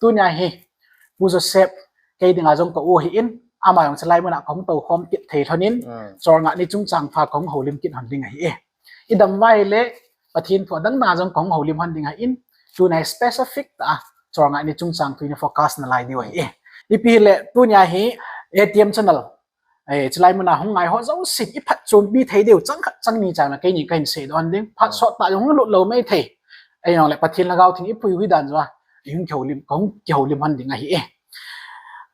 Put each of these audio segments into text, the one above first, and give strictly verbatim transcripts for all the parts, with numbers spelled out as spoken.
Tunia hi Pu Joseph kei dinga jong ka u ahin, ama jong chulai muna kahung tou khom kit thei lhonin, mm, Cholngah ni chungchang pha kahung houlim kit lhon ding ahi e. I dam uva ahile Pathen thu adang dang jong kahung houlim lhon ding ahin, tunia specific tah a Cholngah ni chungchang thu in i focus nalai diu ahi e. Ipi hile tunia hi A T M channel, eh, chulai muna hung ngai ho jousen i phatchompi thei diu chang khat chang ni chang a keini kahin seidoh ding. Phat, mm, sot tah jong hung lut lou maithei. Ahijongle Pathen Lhagao Theng i pui u hi dan joh a i hung kihoulim, kahung kihoulim lhon ding ahi e.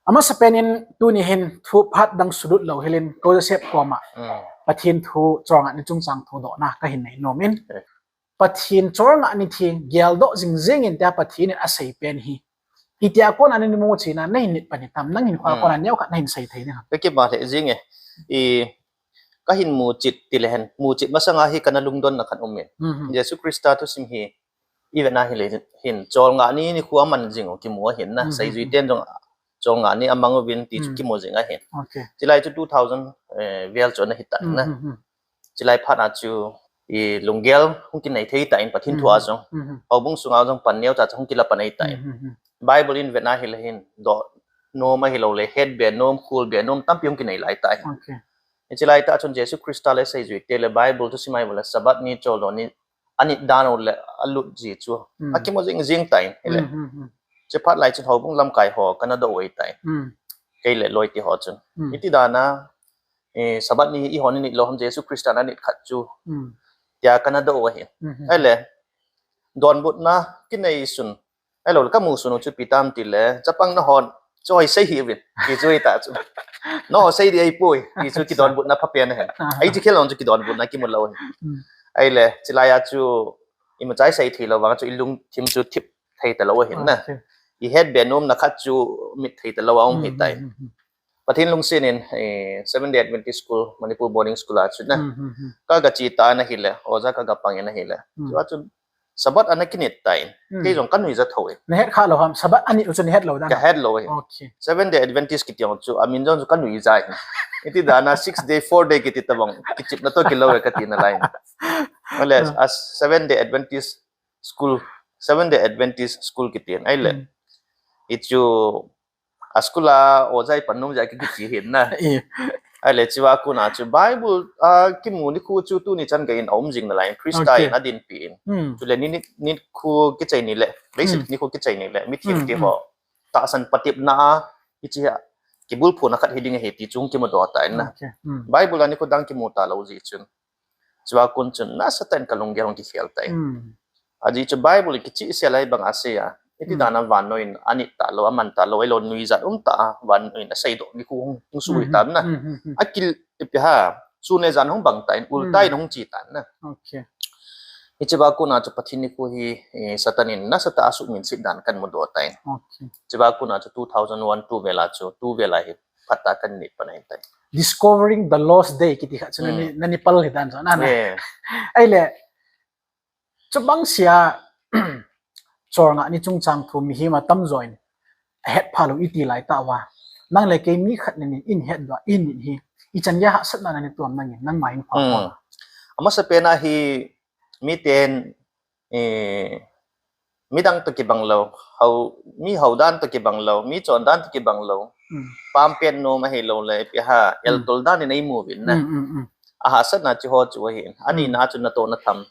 Amasapen in tuni hin thu phat dang sulut lou helin Pu Joseph koma, mm, Pathen thu Cholngah ni chungchang thu dohna kahin nei nom in. Eh. Pathen Cholngah ni thi geldoh jing jing in tia Pathen in asei pen hi, itia kona nahin muchen a, nahin nit pan hitam, nang hinkhoa, mm, kona neokhat nahin sei thei ding ham? Ka kipa lheh jing e. I, kahin muchen tile hen, muchen masanga hi kana lungdonna khat um in. Mhm. Jesu Christa thusim hi i vetna hile hin, Cholngah ni nikho aman jing u kimu ahin na. Mhm. Seijui ten jong Cholngah ni amang uvin ti chu, mm, kimu jing ahin. Okay. Chulai chu two thousand, eh, vel chu ana hitan na. Mhm. Chulai phat a chu i lunggel hung kinei thei tan Pathen thu a jong. Mhm. Houbung sunga jong pan neocha cha hung kila pan ahitan. Mhm. Bible in vetna hile hin doh nom ahilouleh, hetbe nom, khulbe nom tampi hung kinei lai tan. Okay. Chulai tah chun Jesu Christa le seijui te le Bible thusim a ahileh Sabbath ni choldo ni anit dan u le alut ji chu, mm, akimu jing jing tan hile. Mm, mm, mm. Chuphat lai chun houbung lamkai ho kana doh u ahitan. Mm. Kei le loi te ho chun. Mm. Iti dan a, eh, Sabbath ni hi eihon init lou ham, Jesu Christa in anit khat chu, mm, tia kana doh u ahi. Mhm. Ahile, donbutna kinei sun, ahilouleh kamu sun u chu ipi ham tile, chapang nahon chu hoi sei hih uvin, ti chu ahitai chu. Nahon sei ding ahipoi, ti chu kidonbutna phapen ahi. Aha. Ahi chu khel lou chu kidonbutna kimu lou ahi. Mm. Ahile, chulai a chu imacha isei thei lou vang chu ilungthim chu thip thei talou ahin na. Okay. Ihetbe nomna khat chu mit thei talou a um, mm, ahitai. Mm, mm, mm. Pathen lungset in, eh, Seventh Day Adventist School, Manipur Boarding School a chu na. Hmm, hmm, hmm. Ka, ka che tan ahile, oja ka, ka pang in ahile. Hmm. Chua chun Sabbath ana kinit tan. Hmm. Kei jong ka nuija thou e. Na het kha lou ham, Sabbath anit u chu na het lou dan. Ka het lou e. Okay. Seventh Day Adventist kiti jong chu, amin jong chu ka nuija e. Iti dan a six day, four day kiti tabang, kichepna toh kilou e kati nalai. Ahile, ah, a Seventh Day Adventist School, Seventh Day Adventist School kiti ahile. Hmm. Hichu a school a oja ipan nom jeh a kiche ahin na. Eh. Ahile chua kona chu Bible a kimu nikho chu tuni chan gei in aum jing nalai, Christa, okay, in adinpi in. Hmm. Chule ni, ni, nikho kichai ni le, basic, hmm, nikho kichai ni le, mitheng, hmm, te, hmm, ho tahsan patepna a, hiche a kibulphuna khat hiding ahi ti chu kimudoh tan na. Okay. Hmm. Bible a nikho dang kimu talou jeh chun. Chua kon chun nasatah in ka lunggel hung kikhel tai. Hmm. Ajeh chu Bible kichehsel a hibang asei a, iti, hmm, dan a vannoi in anit talou, aman talou, ahilou nuijat umtah a vannoi in aseidoh nikho hung, hung suh, hmm, hitam na. Hmm, hmm, hmm. Akil ipi ham, sun le jan hung bang tan, ul, hmm, tan hung che tan na. Okay. Hichea kona chu Pathen nikho hi, eh, Satan in nasatah a asuhminset dan kamudoh tan. Okay. Chua kona chu two thousand one, two vel a chu, two vel a hi phatah a kanit pan ahitai. Discovering the Lost Day kiti khat chu, hmm, nani, nani pal hi dan chu na na. Yeah. Ahile, chubang sea, Cholngah ni chungchang thu mihem atamjo in ahet phalou iti laitah uva, nang le kei mi khat nani in hetdoh a, in nit hi, ichan geiya hahsatna nani tuam nangin, nangma in pha, hmm, pha. Amasapen a hi miten, eh, midang toh kibang lou, hou, mi hou dan toh kibang lou, mi chon dan toh kibang lou. Hmm. Pampen nom ahilouleh, ipi ham, hmm, eltol dan in eimu uvin na. Hmm, hmm, hmm. Ahahsatna chu hiche ho chu ahin. Ani, hmm, na chu natoh natham.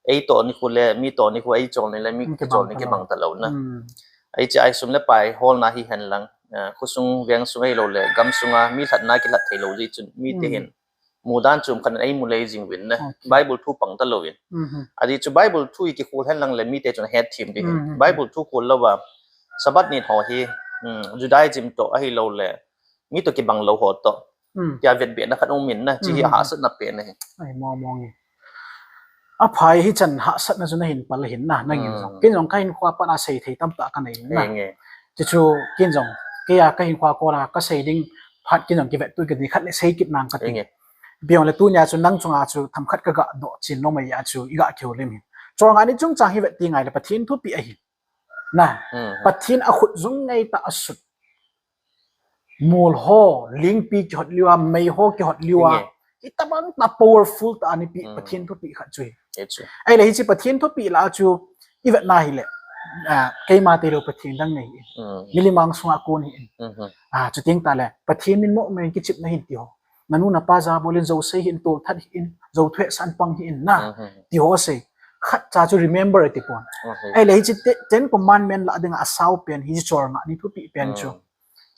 Eitoh nikho le, mi toh nikho, eichol ni le, mi, hmm, kichol ni kibang talou na. Hmm. Hiche a hi sum le pai holna hihen lang, eh, khosung vengsung ahilouleh, gamsunga mi lhatna kilhat theilou jeh chun, mite, hmm, hin mudan chom khat in eimu lei jing uvin na. Okay. Bible thu pang talou in. Mhm. Ajeh chu Bible thu hi kikhol hen lang le mite chun ahet them ding. Mhm. Bible thu khol louva Sabbath nit ho hi, um, Judaism toh ahilouleh mi toh kibang lou ho toh, hmm, tia vetbehna khat um in na, hiche hi, hmm, ahahsatna pen ahi. Ai, mong mong e. Aphai, hichan hahsatna chu nahin pal ahin na, nangin jong. Hmm. Ken jong kahinkhoa pat a seithei tamtah kanei in na. Eng e. Chuchu ken jong, keija kahinkhoa kona kasei ding phat ken jong kivetto kit ding khat le sei kit nang kati. Eng e. Ipi jongle tunia chu nang chunga chu themkhat kaga doh chen nom ahi chu iga kihoulim ahi. Cholngah ni chungchang hi vet teng ahile Pathen thupeh ahi. Na, hmm, Pathen akhut jung ngeitah a asut. Mol ho, lingpi kihot liuva, mei ho kihot liuva. Eng e. Hitabang tah powerful tah a ana peh, hmm, Pathen thupeh khat chu ahi. Hichu. Ahile hiche Pathen thupeh lah a chu ivetna hile, Ah, keima tilou Pathen dang nei hi. Milimang sunga kon hi. Ah, chuteng tale, Pathen min mo men kichepna hin ti ho. Nanu napa jabol in, jousei hin, tolthat hin, jouthu hehsa in pang hin na. Ti ho sei. Khatcha chu remember ti pon. Ahile hiche Ten Commandment lah dinga asao pen, hiche cholngah ni thupi pen chu.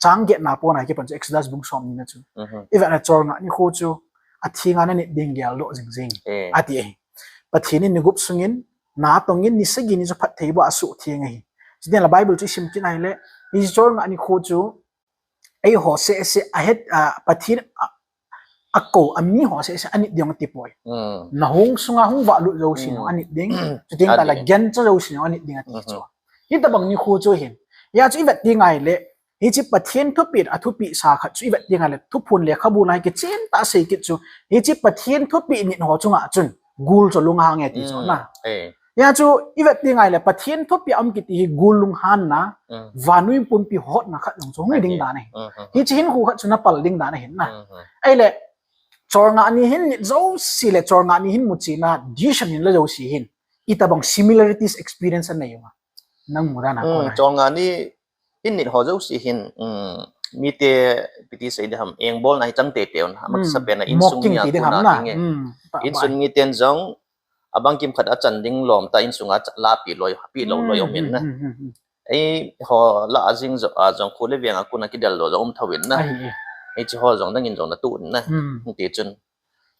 Chang getna pona kipan chu Exodus bung somni na chu. Ivet le cholngah nikho chu athenga nanit ding geldoh jing jing. Ati ahi. Pathen in ni gup sungin, natong in, ni sagi ni chu phatthei boh a asuhtheng ahi. Chuteng le Bible chu isim kit ahile, hiche cholngah nikho chu, eiho seh seh ahet, ah, Pathen, ah, akou, ami ho seh seh anit ding ati poi. Nahung sunga hung vahlut jouse jong anit ding. Chuteng tale gancha jouse jong anit ding ati chu. Hitobang nikho chu hin. Hia chu ivet teng ahile, hiche Pathen thupeh, athupeh sa khat chu ivet teng ahile, Thuphon lekhabu na hi kichen tah a sei kit chu, hiche Pathen thupeh nit ho chunga chun gul chu lunghang e ti chu na. Hia chu ivet teng ahile, Pathen thupeh a um kiti hi gul lunghanna, vannoi pumpi hotna khat jong chu hung ding dan ahi. Hiche hinkho khat chu napal ding dan ahin na. Ahile, cholngah ni hin nit jouse le cholngah ni hin muchena decision hin la jouse hin, itobang similarities experience anei uva, nang mudan a kon a? Cholngah ni hin nit ho jouse hin, mite ipi ti sei ding ham, engbolna hi chang teitei un, amasapen a insung mi a kon a ding e. Insung miten jong abang kimkhat achan ding lom tah, insunga lahpeh loi, peh lou loi um in na. Eiho lah a jing jo a jong kho le veng a kon a kideldoh jong um thou in na. Hiche ho jong nangin jong natoh in na. Hiti chun,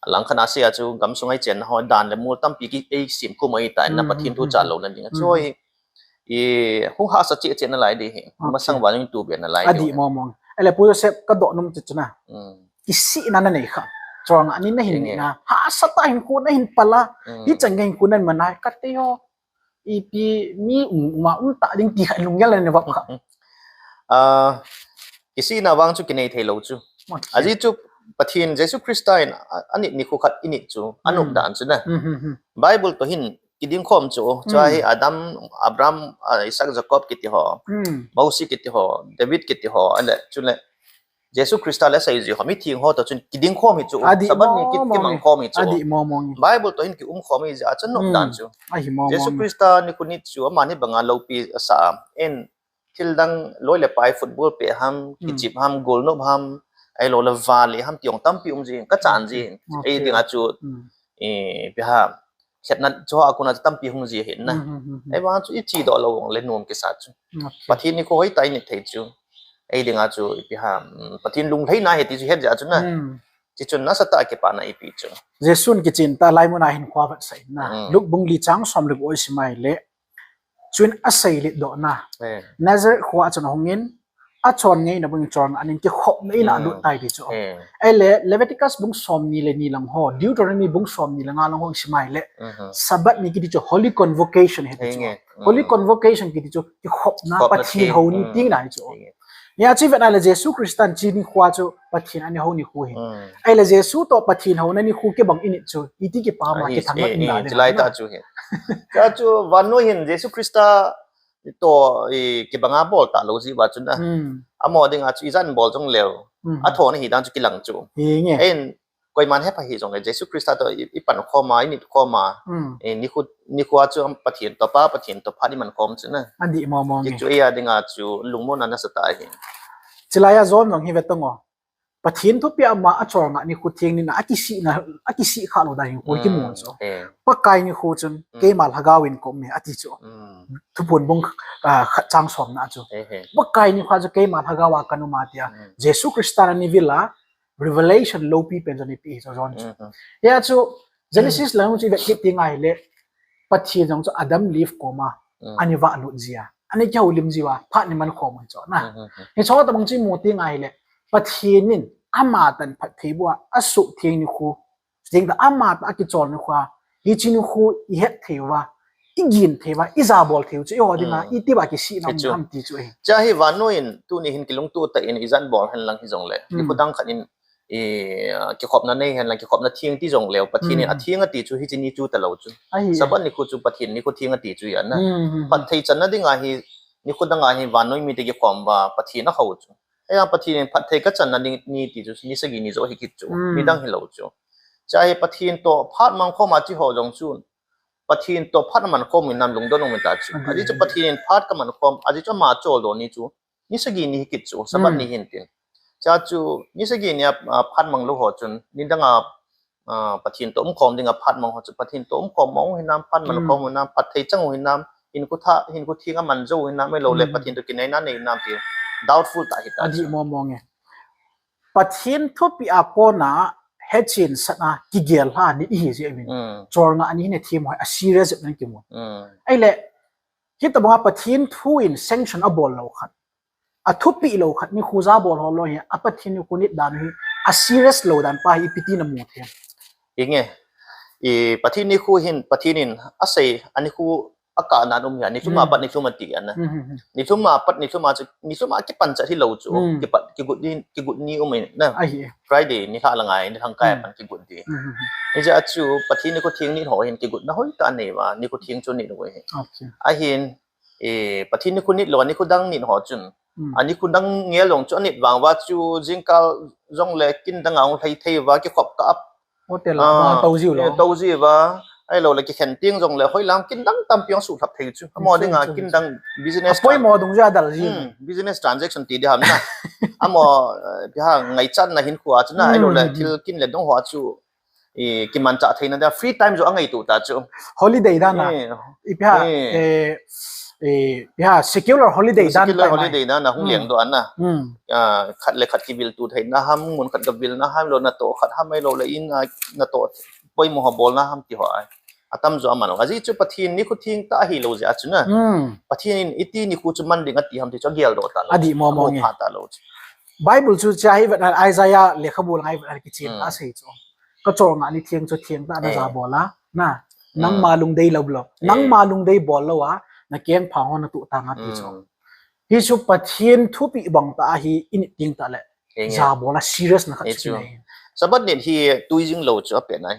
alangkhat a sei a chu gamsunga ichenna ho dan le mol tampi ki, eisem khum ahitai na, Pathen thu chat louna ding a chu hi, hung hahsa cheh cheh nalai ding hi. Masang vang in tu be nalai ding. Ahile Pu Joseph, kadoh nom chu chu na, kisihna nanei kha, cholngah ni nahin nit na, hahsa tah a hinkho nahin pal a, hichan gei hinkho naman a, kati ho, ipi mi um, um tah ding ti kha lunggel a navop kha. Kisihna vang chu kinei theilou chu. Ajeh chu Pathen Jesu Christa in anit nikho khat init chu, anop dan chu na. Bible toh hin kiding khom chu, chua hi Adam, Abraham, Isaac, Jacob kiti ho, Mosi kiti ho, David kiti ho, ahile chule Jesu Christa le aseiji ho, mitheng ho toh chun kiding khom hi chu, Sabbath ni kimang khom hi chu. Bible toh hin kium khom ahijeh a chu anop dan chu. Jesu Christa nikho nit chu amani banga loupi asah a, in thildang loi le pai, football peh ham, kichep ham, golnop ham, ahiloule vale ham ti jong tampi um jin, kachan jin. Ei dinga chu, ipi ham, khetna chu a kona chu tampi hung ji ahin na. Ahivang chu ichedoh lou jongle nom kisa chu. Pathen nikho hoitah a init thei chu, ei dinga chu ipi ham, Pathen lunglhaina ahi ti chu het jeh a chu na. Hichun nasatah a kipana eipeh chu. Jesun kichen tah a laimun a hinkho avatsah in na, Luke bung li chang somle gup isim ahile, chuin aseiletdohna, Nazareth khoa chun ahungin, achon ngeina bangin cholngah nin kikhopna in a alut tai ti chu. Ahile Leviticus bung somni le ni lang ho, Deuteronomy bung somni le nga lang ho isim ahile, Sabbath ni kiti chu Holy Convocation ahi ti chu. Holy Convocation kiti chu kikhopna, Pathen houni tina ahi chu. Hia chu ivet ahile Jesu Christan hiche nikhoa chu Pathen ana hou nikho ahi. Ahile Jesu toh Pathen houna nikho kibang init chu, iti kipah ma, kithangvah in da ding chulai tah chu hi. Chua chu vannoi hin Jesu Christa toh kibanga bol talou jeh uva chun a, amaho dinga chu ijat bol jongleu, athona hidan chu kilang chu. Hin koiman hepha hijongle Jesu Christa toh ipan khom a, init khom a, nikho, nikhoa chu Pathen toh, Pa Pathen toh phat iman khom chu na. Hichu eia dinga chu lungmonna nasatah ahi. Chulai a John jong hi ve tang o. Pathen thupeh a ama acholngah nikho theng nina akisihna, akisih khalou dan hinkho kimu chu. Pakai nikho chun keima lhagao in kaum e ati chu. Thuphon bung khat chang somna chu, Pakai nikhoa chu keima lhagao a kaum e tia Jesu Christan anivil a revelation loupi pen chu anapeh hi chu John chu. Hia chu Genesis lang chu ivet kit teng ahile, Pathen jong chu Adam le Eve koma ana vahlut jia, ana kihoulim jiuva phat ana man khom u chu na. Hiche tobang chu imu teng ahile, Pathen in amatah in phatthei boh a asuhtheng nikho, chuteng tah amatah a kichol nikhoa, hiche nikho ihet thei uva, igin thei uva, ijabol thei u chu eiho dinga itiuva kisihna um ham ti chu ahi. Chua hi vannoi in tuni hin kilungtoh tah in ijat bol henlang hijongle, nikho dang khat in kikhopna nei henlang, kikhopna theng ti jongleu, Pathen in atheng ati chu hiche ni chu talou chu. Sabbath nikho chu Pathen nikho theng ati chu ahi na. Phatthei channa dinga hi nikho danga hi vannoi mite kikhom uva Pathen ahou chu. Eia Pathen in phatthei kachanna ni ti chu ni sagi ni joh hi kit chu, nidang hilou chu. Chua hi Pathen toh phat mang khom a hiche ho jong chu Pathen toh phat aman khom hinam lungdon um ta chu. Ajeh chu Pathen in phat kaman khom, ajeh chu ama choldo ni chu ni sagi ni hi kit chu, Sabbath ni hin tin. Cha chu ni sagi ni a, a phat mang lou ho chun, ni dang a, a, Pathen toh um khom ding a phat mang ho chu, Pathen toh um khom mang hinam, phat man khom hinam, phat thei chang hinam, hinkho tha, hinkho theng aman jou hinam, ahilou le Pathen toh kinaina nei hinam ti doubtful ta hi ta chu. Adih mong mong e. Pathen thupeh a kona hechen sat a kigel lha ni ihi jeh uvin. Cholngah ni hin athem ho hi a serious jep nan kimu. Ahile, hitobang a Pathen thu in sanction abol lou khat, athupeh lou khat, nikho jabol ho loi hi, a Pathen nikho nit dan hi a serious lou dan pa hi ipi ti namu thei? Inge, i Pathen nikho hin, Pathen in asei, a nikho akah nan um hi a, nilhum a pat nilhum ati ana. Nilhum a pat nilhum a chu, nilhum a kipan chat hilou chu, kipat, kigut ni, kigut ni um in na. Friday nilhah la ngai, nilhang kai a pan kigut di. Hijeh a chu Pathen nikho theng nit ho hin kigutna hoitah anei uva, nikho theng chu nit u ahi. Ahin, e, Pathen nikho nit lou a nikho dang nit ho chun, a nikho dang ngei jong chu anit vang uva chu jingkal jong le kin dang a hung lhai thei uva kikhop kah a Hotel a, ah, tou jiu lou. Tou jiu va, ahilou le kikhen teng jong le hoilam kin dang tampi jong suhlhap thei chu. Amaho dinga kin dang business, apoimo dungjui a dal jiu. Hmm, business transaction ti di ham na. Amaho, eh, ipi ham ngaichatna hinkho a chu na, ahilou le thil kin le dong ho a chu, eh, kimanchah theina dia free time jong angaito ta chu. Holiday dan a. Eh, ipi ham, eh, eh, eh, ipi ham, secular holiday dan, secular holiday dan a hung lengdoh ana. Ah, khat le khat kivil tu theina ham, mun khat kavil na ham, lou natoh khat ham, ahilou le in a natoh poimo ho bolna ham ti ho a. Atam jo aman u. Ajeh chu Pathen nikho theng tah ahilou jeh a chu na. Pathen in iti nikho chu man ding ati ham ti chu ageldoh talou. Adih mong mong e. Amu pha talou chu. Bible chu cha hi vet a Isaiah lekhabu lang hi vet a kichen a asei chu. Ka cholngah ni theng chu theng tah a najabol a. Na. Nangma lungdei lou lou. Nangma lungdei bol lou a, nakengpha ho natuh tang a ti chu. Hi chu Pathen thupeh bang tah ahi, init teng tah le. Jabol a serious na khat chu nei. Sabbath nit hi tui jing lou chu apet nai.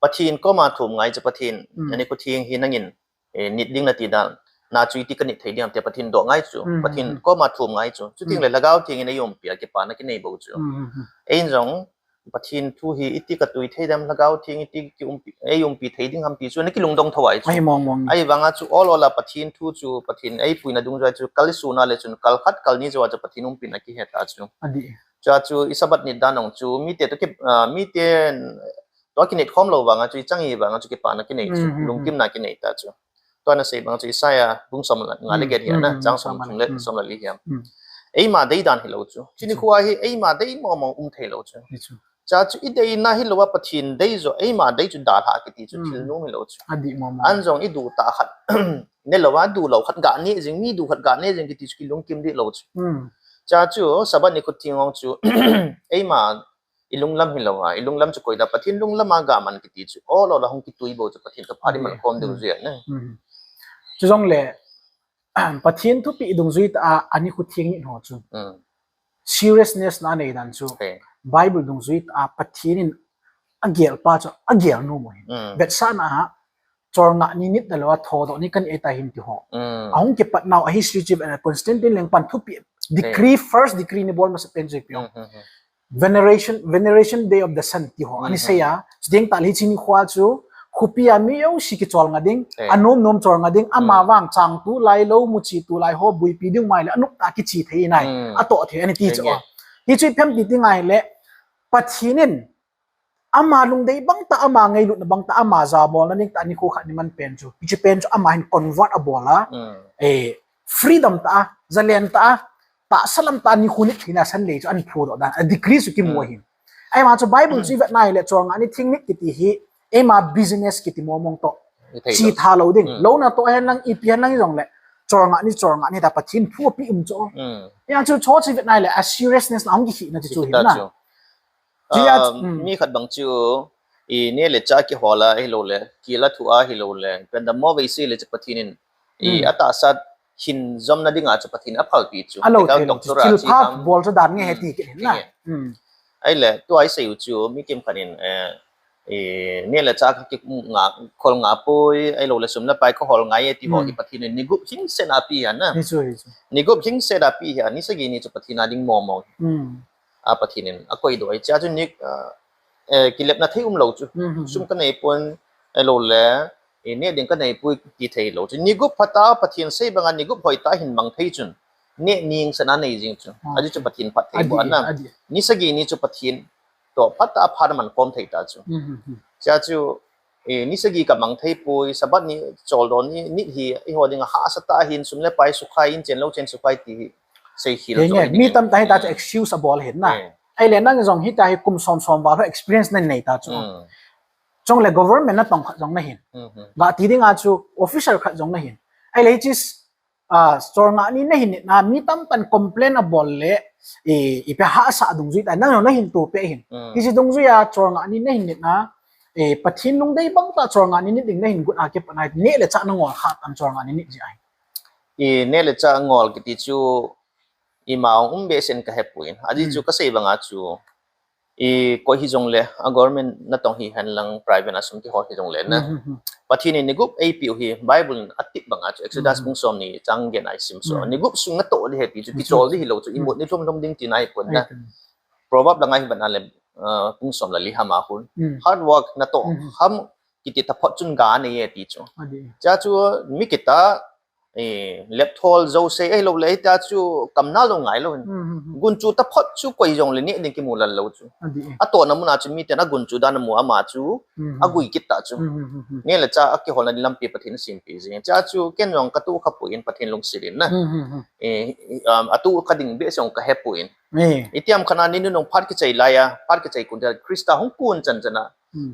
Pathen koma thum ngai chu Pathen, ani kho theng hi nangin, eh, nit ding nati dan. Na chu iti kanit thei ding ham ti Pathen doh ngai chu. Pathen koma thum ngai chu. Chuteng le Lhagao Theng in eiumpi a kipana kinei bou chu. Eiin jong, Pathen thu hi iti katui thei dem, Lhagao Theng iti kiumpi, eiumpi thei ding ham ti chu ana kilungdong tho ahi chu. Ahivanga chu ol ol a Pathen thu chu, Pathen eipuina dungjui chu, kal isun a le chun, kal khat, kal ni jou a chu Pathen umpina kihe ta chu. Chua chu i Sabbath nit dan jong chu, mite toh ki, ah, mite toh kinit khom lou vanga chu, ichang hi vanga chu kipana kinei chu, lungkimna kinei ta chu. Tua nasei bang chu Isaiah bung som le nga le get hi ana, chang som thum le som le li hi a. Eima dei dan hilou chu. Chuni khu a hi eima dei mong mong um thei lou chu. Cha chu ideina hilou a Pathen dei jo, eima dei chu dalha kiti chu thil nom hilou chu. An jong idu tah khat ne lou a, du lou khat ga ne jing, mi du khat ga ne jing kiti chu kilungkim dih lou chu. Cha chu Sabbath ni kho theng jong chu eima ilunglam hilou a, ilunglam chu koi da Pathen lunglam a ga man kiti chu. Ol ol a hung kitui bou chu Pathen toh phat iman khom ding jeh a na. Chujongle, Pathen thupeh dungjui tah a, ani kho theng nit ho chu. Seriousness na nei dan chu. Bible dungjui tah a, Pathen in agel pa chu, agel nom u ahi. Vetsahna a, cholngah ni nit na lou a, thodoh ni kani ahi ta hin ti ho. Ahung kipat nau a history chu, eh, Constantine leng pan thupeh, decree, first decree ni bol masa pen chu ipi ham. Veneration, Veneration Day of the Sun ti ho. Ani sei a, chuteng tah le hiche nikho a chu, khopi a mi jouse kicholngah ding, anom nom cholngah ding, ama vang chang tulai lou, muchi tulai ho, buipi ding mai le, anop tah kichi thei nai, atoh thei ani ti chu. Hichu ipi ham ti ti ngai le, Pathen in, ama lungdei bang tah, ama ngailutna bang tah, ama jabolna ding tah nikho khat ni man pen chu. Hiche pen chu ama hin convert abol a, eh, freedom tah a, jalen tah a, tahsa lam tah a nikho nit theina Sunday chu ahin phudoh dan, a decree chu kimu ahi. Ahivang chu Bible chu ivet nai le cholngah ni theng nit kiti hi, eima business kiti mong mong toh chitha lou ding. Lou natoh hen lang, ipi hen lang hijongle, cholngah ni, cholngah ni tah a Pathen thu apeh um chu. Hijeh chun chu chu ivet nai le, a seriousness na hung kikhehna chu chu hi na. Mi khat bang chu, i neh le chah kihol a hilou le, kil a thu a hilou le, pen dammo veise le chu Pathen in, i atahsa hin jomna dinga chu Pathen in aphalpi chu. Alou thei lou chu, thilpha bol chu dan nge he ti kit hin na. Ahile, tua isei u chu, mi kimkhat in, eh, i neh le chah kha ki nga, khol nga poi, ahilou le sum le pai kahol ngai e ti ho hi Pathen in ni gup lhingset a apeh a na. Ni gup lhingset a apeh a, ni sagi ni chu Pathen a ding mong mong. A Pathen in akoidoh ahi. Chua chu ni, ah, eh, kilepna thei umlou chu. Sum kanei pon, ahilou le, Eh, neh ding ka nei poi ti thei lou chu. Ni gup phat a Pathen sei banga ni gup hoi ta hin mang thei chun. Neh ning sana nei jing chu. Ah, aji chu Pathen phat thei bu ana. Ni sagi ni chu Pathen to phat a phat man kom thei ta chu. Cha chu, eh, ni sagi ka mang thei poi, Sabbath ni chol don ni, ni hi, eiho dinga hahsa ta hin sum le pai sukhai in chen lou chen sukhai ti hi. Sei khil chu. Mi tam ta hi ta chu excuse a bol hin na. Ei le nang jong hi ta hi kum som som val ho experience na nei ta chu. Chong le government na tong khat jong na hin. Ga ti dinga chu officer khat jong na hin. Ei le hi chi, ah, chol nga ni na hin na mi tam pan complain a bol le, eh, ipi hahsa dungjui ta nang jong na hin tu pe hin. Hi chi dungjui a chol nga ni na hin na, eh, Pathen lungdei bang ta chol nga ni ni ding na hin gun a ke pa na ne le cha na ngol kha tam chol nga ni ni ji ai. I ne le cha ngol kiti chu i ma um be sen ka he puin. Aji chu ka sei banga chu i koi hi jong le, a government na tong hi hen lang private a sum ti ho hi jong le na. Pathen in ni gup ei piu hi Bible in a tip banga chu Exodus bung som ni chang gen ai sim so. Ni gup sung na to di he ti chu ki chol di hi lo chu i mut ni thum thum ding ti nai pon na. Proverb langa hi ban a le, ah, bung som le li hama hun. Hard work na to ham kiti taphot chun ga nei e ti chu. Cha chu mi kita, eh, lepthol jo sei ei lo le ta chu kam na lo ngai lo hin. Gun chu taphot chu koi jong le ni ding ki mu lan lo chu. A to na mun a chu mi ten a gun chu dan mu ama chu a gui kit ta chu. Ni le cha a ki hol na lampi Pathen sim pi jing. Cha chu ken jong ka tu kha puin Pathen lungsirin na. Eh, um, a tu kha ding be song ka he puin. Itiam khana ni nunung phat ki chei lai a, phat ki chei kun Krista hung kun chan chan a.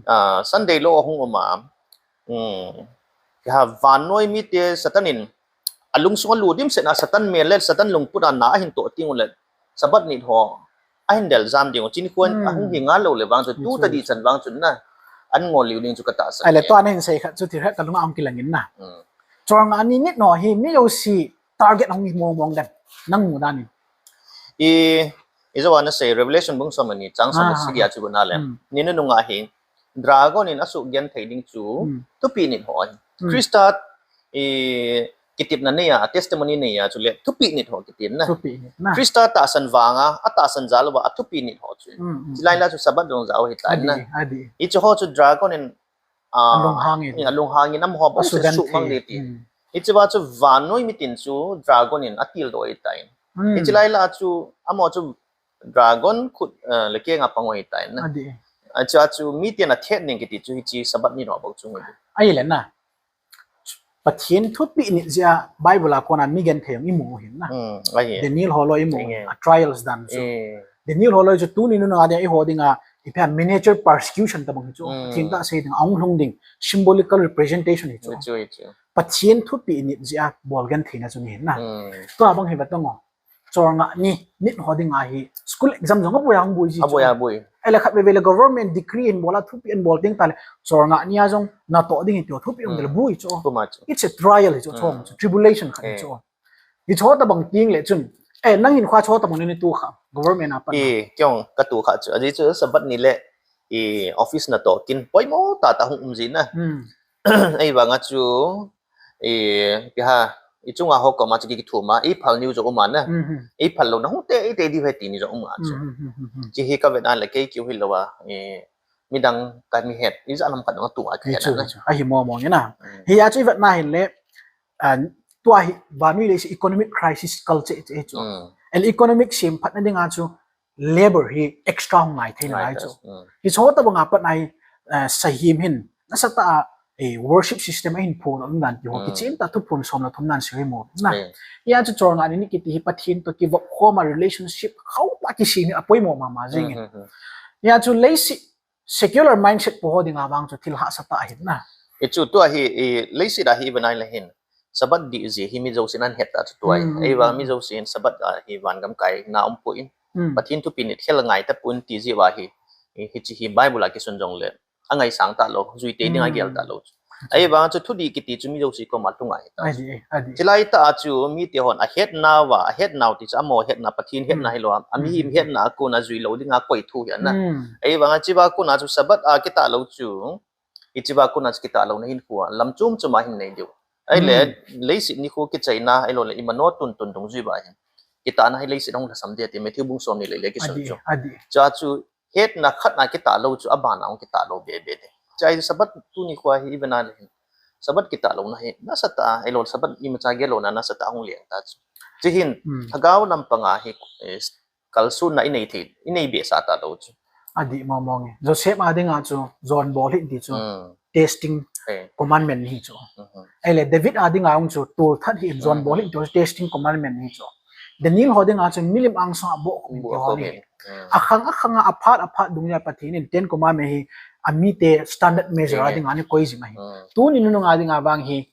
Ah, Sunday lo hung um a. Hmm. Ya vannoi mite Satan in a lungsung a lu dim sena Satan mel le Satan lungput a na a hin to ting le Sabbath ni ho a hin del jam ding chin khuan a hung hi nga lo le vang chu tu ta di chan vang chun na an ngol liu ding chu ka ta sa. Ai le to na hin sei khat chu ti khat ka lunga ong kilang in na. Chol nga ni nit no hi mi yo si target hung hi mong mong dan nang mu dan in. I, i jo ana sei Revelation bung som ni chang som ni sigi a chu na le. Ni nunung a hi Dragon in a su gen thei ding chu thupi nit ho ahi. Krista i kitipna nei a, testimony nei a chu le thupi nit ho kitin na. Krista tahsan vanga, a tahsan jal uva a thupi nit ho chu. Chilai la chu Sabbath dong jao hi ta na. I chu ho chu Dragon in, ah, lunghang in am ho ba su mang de ti. I chu va chu vannoi mitin chu Dragon in a til do i ta in. I chilai la chu amo chu Dragon khut, eh, le kenga pangoi ta in na. A chu, a chu mi tian a thet ning kiti chu hi chi Sabbath ni no bok chu ngi. Ai le na. Pathen thupi ni jia Bible a kona mi gen thei i mu hin na. Daniel holoi i mu a trials dan chu. Daniel holoi chu tu ni nunung a dia i ho dinga i pha miniature persecution ta bang chu. Pathen ta sei ding ang hlung ding symbolical representation hi chu. Pathen thupi ni jia bol gen thei na chu ni hin na. Tu a bang hi ba tong o. Chol nga ni, nit ho ding a hi, school exam jong a boi a hung boi ji chu. A boi, a boi. Ai le khat ve ve le government decree in bol a thupi in bol ting ta le, chol nga ni a jong na to ding hi ti ho thupi in bol boi chu. It's a trial hi chu, chong chu, tribulation khat hi chu. Hi chu ta bang ting le chun. Eh, nang hin kha chu ta bang ni tu kha, government a pan. Eh, kyong ka tu kha chu. Aji chu Sabbath ni le, eh, office na to kin, poimo ta ta hung um ji na. Ei vanga chu, i, pi ha, i chunga ho koma chu ki, ki thuma, i phal niu jo uma na. I phal lo na hung te, i te di ve ti ni jo uma chu. Chi hi ka ve dan le kei kiu hi lo a, i, midang ka mi het, i ja lam ka dong tu a ki het na. Ahi mo mo na. Hi a chu i vet na hin le, ah, tua hi, vannoi le si economic crisis culture chu. El economic sim phat na ding a chu, labor hi extra hung ngai thei ngai chu. Hi chu ta banga pat nai, eh, sahim hin nasa ta a, eh, worship system a hin phun um dan ti ho kichim ta thuphun som le thum nan si mo na. Hi a chu chol nga ni ni kiti hi Pathen to kivop khom a relationship khau ta kisem hi a poimo mama jing. Hi a chu leiset secular mindset po ho dinga vang chu thil hahsa ta hin na. I chu tua hi, i leiset a hi i va nai le hin. Sabbath di ji hi mi jousen an het ta chu tua hi. Ei vang mi jousen Sabbath a hi van gam kai na um poi. Pathen thupi nit khel ngai ta pon ti ji va hi. I hi chi hi Bible a kisun jong le. A ngai sang ta lo, jui te ding a gel ta lo. Ei vang chu thu di kiti chu mi jouse koma thu ngai ta. Chilai ta a chu mi te hon a het na va, a het nau ti chu amo het na Pathen het na hi lo. A mi hi het na a kon a jui lo ding a koi thu hi na. Ei vang a chi va kon a chu Sabbath a kita lo chu. I chi va kon a chu kita lo na hin khu a, lam chum chum a hin nei diu. Ai le, leiset ni khu kichai na, ai lo le, i mano tun tun dungjui va hin. Kita na hi leiset hung lhasam de ti, Matthew bung som ni le le kisun chu. Cha chu, het na khat na kita lo chu, a ban a hung kita lo be be de. Cha i Sabbath tu ni khu a hi i va na le hin. Sabbath kitah louna hi nasatah a, eilou Sabbath imacha gel louna nasatah a hung leng ta chu. Chuhin, hmm, lhagao lampanga hi, eh, kalsonna inei thei, inei behsah talou chu. Adih mong mong e. Joseph a dinga chu, jon bol hih in ti chu. Hmm. Testing, eh, commandment hi chu. Mhm. Ahile, David a dinga hung chu, tolthat hih in jon, mhm, bol hih in ti chu, testing commandment hi chu. Daniel ho dinga chu, milim angsung a bohkhum in ti ho hi. Hmm. Akhang, akhang a, aphat, aphat dungjui a Pathen in Ten Commandment hi, amite standard measure a dinga ana koi jing ahi. Hmm. Tuni nunung a dinga vang hi,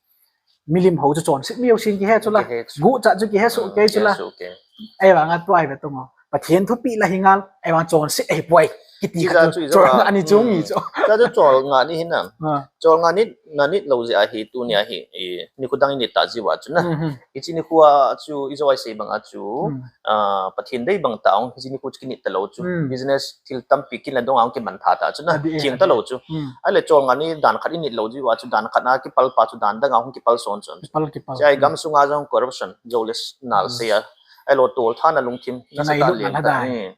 milim ho chu chonset mi jousen kihe chu la. Kihe chu. Guhcha chu kihe soh kei chu la. Kihe soh kei. Ahivanga tua hi ve tong o. Pathen thupeh la hi ngal, ahivang chonset ahipoi. Kiti khat chu, chu, cholngah ni chu, hmm, mi chu. Chu chu cholngah ni hi na. Ah. Cholngah ni, nga nit lou jeh ahi tunia hi, eh, nikho dang init ta jiu va chu na. Mhm. Hiche nikho a chu ijou a isei banga chu, hmm, ah, Pathen dei bang tah a hung hiche nikho chu kinit talou chu. Hmm. Business thil tampi kin le dong a hung kiman tha ta chu na. Adih, adih. Kiang talou chu. Hmm. Ahile cholngah ni dan khat init lou jiu va chu dan khat na kipal pa chu dan dang a hung kipal son son. Kipal, kipal. Chai, hmm, gamsunga jong corruption, jou le nal, hmm, sei a. Ahilou tolthat na lungthim. Kingailutna lhadai. Hmm.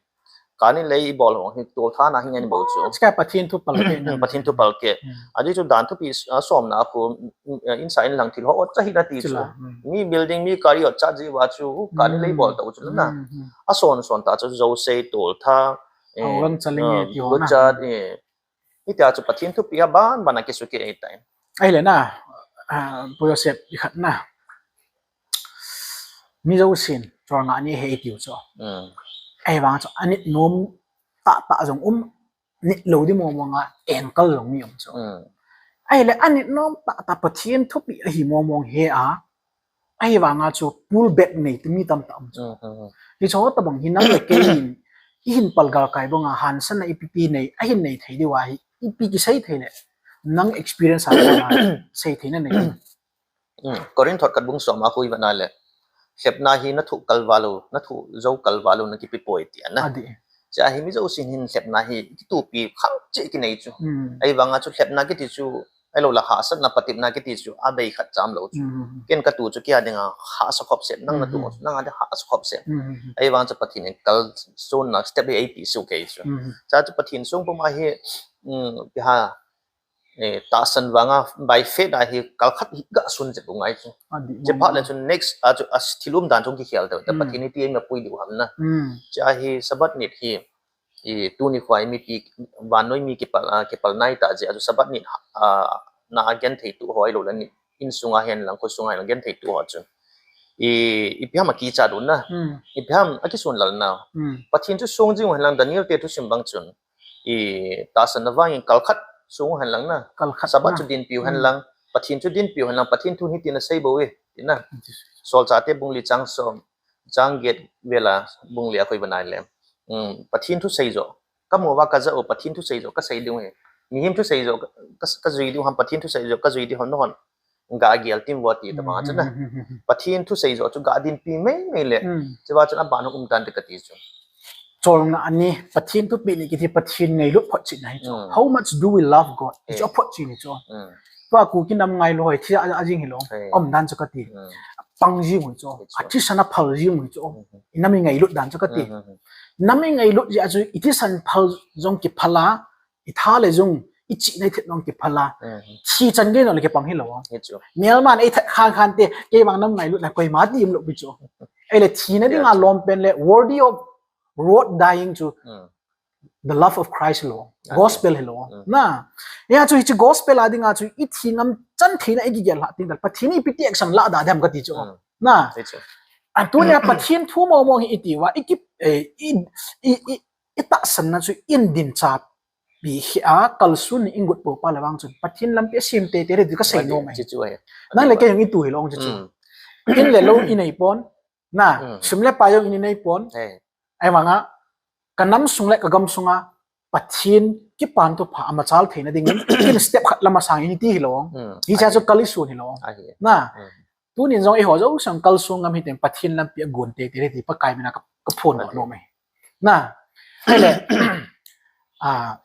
Kani lei ibol ho hi tolthat na hi ngen bou chu. Chika Pathen thu palkeh na. Pathen thu palkeh. Hmm. Ajeh chu dan thupeh, ah, somna a khu, mm, eh, insung inlang thil ho ot cha hi na ti chu. Chula, hmm. Mi building, mi gari ot cha jiu va chu, kani lei, hmm, bol tau chu na. Hmm, hmm. Ason son ta chu jou sei tolthat, eh, hao lang chaling, ah, e ti ho na. Guhcha, eh. Hitia chu Pathen thupeh a ban ban a kisukeh ahitai. Ahile na, ah, Pu Joseph, ikhat na. Mi jousen, cholngah ni ahi tiu chu. Mm. Ahivang chu, anit nom tah tah jong um, nit lou di mong mong a, enkal jong mi um chu. Mm. Ahile, anit nom tah tah Pathen thupeh ahi mong mong hi a, ahivanga chu pull back nei ti mi tamtah um chu. Mm, mm, mm. Hiche ho tabang hi nang le kei in, ihin palgal kai banga hansanna ipi ti nei, ahin nei thei diu ahi, ipi kisei thei le, nang experience a sei theina nei. Mm. Corinth thot khat bung som a khu ivet na le, lhepna hi na thoh kal val u, na thoh jou kal val u na kipe poi ti ana. Adih. Chua hi mi jousen hin lhepna hi kitupi kham cheh kinei chu. Mm. Ahivanga chu lhepna kiti chu, ahilou le hahsatna patepna kiti chu, abei khat cham lou chu. Mm. Ken ka tu chu kei a dinga hahsa khop seh, nang na tu, mm-hmm, chu nang a dinga hahsa khop seh. Mm-hmm. Ahivang chu Pathen in kalsonna step hi eipeh soh kei chu. Mm-hmm. Chua chu Pathen sung puma hi, mm, ipi ham, eh, tahsan vanga by faith a hi kal khat hi ga sun jep u ngai chu. Adih, chuphat le chun next a chu a thil umdan chu kikhel tau. Mm. Pathen in ipi eima pui diu ham na. Mm. Chua hi Sabbath nit hi, i, tuni khoa i mipi, vannoi mi kipal, ah, kipal nai ta jeh a chu Sabbath nit, ah, na a genthei tu ho ahilou le ni, insunga hen lang, khosunga hen lang genthei tu ho chu. I, ipi ham a kicha dona. Hmm. Ipi ham a kisun lal na. Hmm. Pathen chu song jing u hen lang, Daniel te thusim bang chun. I, tahsan na vangin kal khat song u hen lang na. Kal khat Sabbath na. Chu dinpi u hen lang. Hmm. Pathen chu dinpi u hen lang. Pathen thu hitin asei bou e. Ti na. Hmm. Solchah te bung li chang som. Chang get vel a bung li a khu ivet na le. Um, Pathen thu sei jo. Ka mu uva ka ja u, Pathen thu sei jo, ka sei ding u hi. Mihem thu sei jo, ka, ka, ka jui ding u ham, Pathen thu sei jo, ka jui ding u ham, nahon. Ga gel tim vo ti tabang chu na. Hmm, hmm, hmm, hmm, hmm. Pathen thu sei jo chu ga dinpi mei mei le. Hmm. Chua chun aban hung um tan te kati chu. Cholngah ni, Pathen thupeh ni kiti Pathen ngailut photchetna hi chu. Hmm. How much do we love God? Hi chu, eh, aphotchet ni chu. Hmm. Tua Kuki nam ngailou hi, thi a, a jing hilou. Eh. Umdan chu kati. Hmm. Pang jing u chu. Hi chu. Athisan aphal jing u chu. Hmm. I nam i ngailut dan chu kati. Hmm, hmm, hmm. Nam i ngailut jeh a chu, i thisan phal jong kiphal a, i tha le jong, i chihna i thet jong kiphal a. Mhm. Thi chan gei jong le kipang hilou. Hi chu. Melman eithat khan khan te, kei vang nam ngailutna koima ti um lou pi chu. Ahile thina dinga lom pen le worthy of worth dying chu. Mm. The love of Christ lou. Ah, gospel hilou. Mm. Na. Hia chu hiche gospel a dinga chu i thi ngam chan theina i kigel lhah teng le Pathen in ipi ti action la da dem kati chu. Mm. Na. Hi chu. A tunia Pathen thu mong mong hi i ti uva, i ki, eh, i, i, i, i tahsanna chu in din cha pi hi a, kalson in gut pou pa le vang chun Pathen lampi asem teitei ding ti ka sei nom e. Chu chu ahi. Nang le kei jong i tu hilou chu chu. Mm. In le lou i nei pon. Na, mm, sum le pai jong i nei pon. Hey. Ahivanga, ka nam sung le ka gam sunga Pathen kipan thupha a machal theina dingin, in step khat la masang in i ti hilou. Mm. Hiche chu kalson hilou. Ahi. Na, mm, tunin jong eiho jouse kalson ngam hiteng Pathen lampi a gon teitei ding ti Pakai mina ka, ka phon nom e. Na, ahile, ah,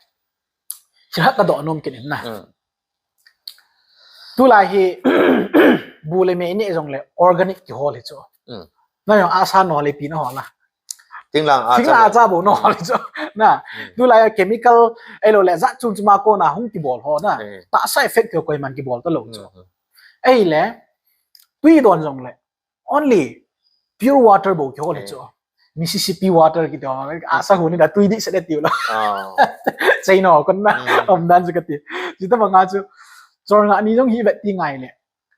thil khat ka doh nom kit in na. Mm. Tulai hi, bu le me i neh jong le organic kihol hi chu. Mm. Na jong asa nol ipi na hol a. Thinglang a cha bou no le chu. Na. Tulai a chemical, ahilou le, jat chom chom a kona hung kibol ho na. Tahsa effect ho koiman kibol talou chu. Ahile, tui don jong le, only pure water bou kihol le chu. Mississippi water kiti ho, asa huni da tui di se le tiu lo. Chai no kon na, um dan chu kati. Chuti banga chu, cholngah ni jong hi vet ti ngai le.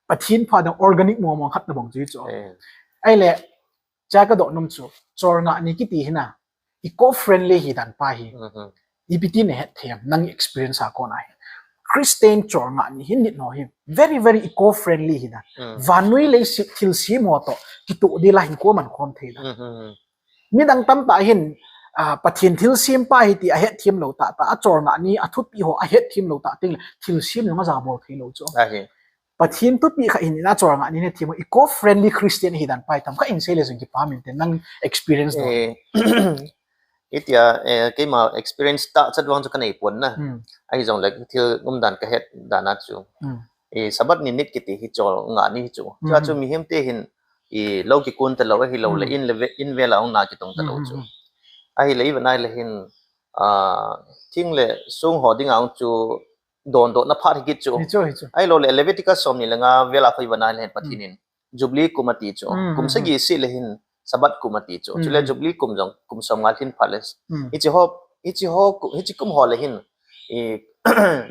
Pathen pha dang organic mong mong khat tabang chu chu. Ahile, cha kadoh nom chu, cholngah ni kiti hi na, eco-friendly hi dan pa hi. Ipi ti nahet thei em, nang experience a kona hi. Christian cholngah ni hin nit no hi, very, very eco-friendly hi dan. Vannoi leiset thilsem ho toh, kitoh ding la hin koiman khom thei dan. Midang tamtah hin, ah, Pathen thilsem pa hi ti ahet them lou tah tah, acholngah ni, athupi ho ahet them lou tah teng le, thilsem jong aja bol thei lou chu. Pathen thupi kha hin ina cholngah ni ne thim eco-friendly Christian hi dan pa hi tam kha in sei le jong kipah min te nang experience do. Itia, eh, keima experience tah chat vang chu kanei pon na. Ahi jong le thil umdan kahet dan a chu. Eh, Sabbath ni nit kiti hi cholngah ni hi chu. Chu a chu mihem te hin, eh, lou kikun talou ahilou le in le ve-, in vel a hung na kitong talou chu. Ahile i ve nai le hin, ah, thing le song ho ding a hung chu don doh na phat hi kit chu. Ahilou le Leviticus som ni le nga vel a khoi ve nai le hin Pathen in. Jubilee kum ati chu. Kum sagi seh le hin Sabbath kum ati chu. Chule Jubilee kum jong kum som nga lhin phat le. Hichi ho, hichi ho, hichi kum ho le hin. I,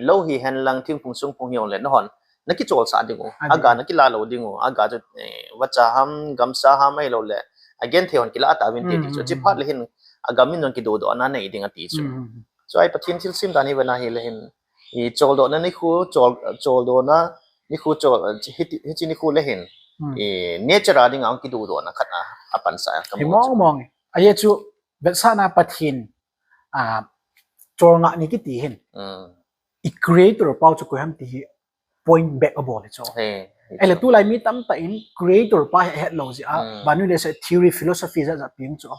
lou hihen lang thingphung sungphung hi ong le nahon. Nakicholsah ding u. Aga nakila lou ding u. Aga chu, eh, vacha ham, gamsa ham ahilou le. Agenthei hon kila ta vin te ti chu. Chi phat le hin agam in jong kidodoh na nei ding ati chu. Chu a hi Pathen thilsem dan hi ve nai le hin. I choldoh na nikho, chol, choldoh na nikho, chol, hichi, hichi nikho le hin. I nature a ding a hung kidodoh na khat a, apansa a. Hi mong mong. Ahi chu, vetsahna Pathen, ah, cholngah ni kiti hin. I creator pa chu koi ham ti hi point back abol hi chu. Ahile tulai mi tamtah in creator pa hi ahet lou jeh a. Vannoi leiset theory, philosophy jat jat piang chu.